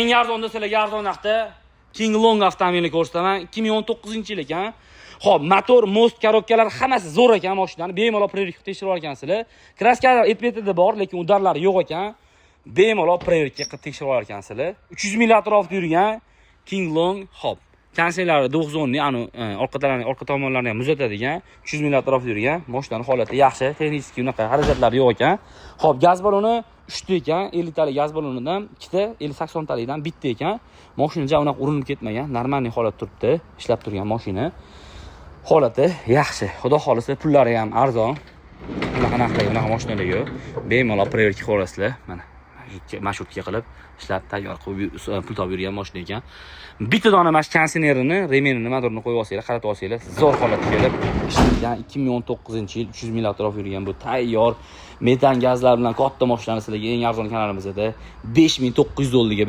Eng arzon desalar, arzon narxda King Long avtomobilini ko'rsataman. 2019 yil ekan. Xo'p, motor, мост, коробка lar hammasi zo'r ekan mashinani. Bemalol проверка qilib tekshirib olgansizlar. Краска lar et-betida bor, lekin удар lari yo'q ekan. Bemalol проверка qilib tekshirib olgansizlar. 300 mil atrofida yurgan King Long, xo'p. Konseynerlari двухзонный, anu orqa tomonlarni, orqa tomonlarni ham muzlatadigan, 300 mil atrofida yurgan. Mashinani holati yaxshi, texnik unaqa xarajatlari yo'q ekan. Xo'p, gaz baloni 3 ta ekan, 50 talik gaz balonidan ikkita, 50 80 talikdan bitta ekan. Mashina ja unaqa urinib ketmagan, нормальный holat turibdi, ishlab turgan mashina. Holati yaxshi. Xudo xohlasa, pullari ham arzon. Unaqa narxdagi unaqa mashinalar yo'q. Bemalol проверка qilib olasizlar. Mana маршрутка qilib ishlab, tayyor qilib, pul topib yurgan mashina ekan. Bitta dona mana shu konditsionerini, ремень ini, nimadirni qo'yib olsanglar, qaratib olsanglar, zo'r holatga kelib ishlaydigan 2019-yil, 300 mil atrof yurgan bu tayyor metan gazlar bilan katta mashinani sizlarga eng arzon kanalimizda 5900 dollarga.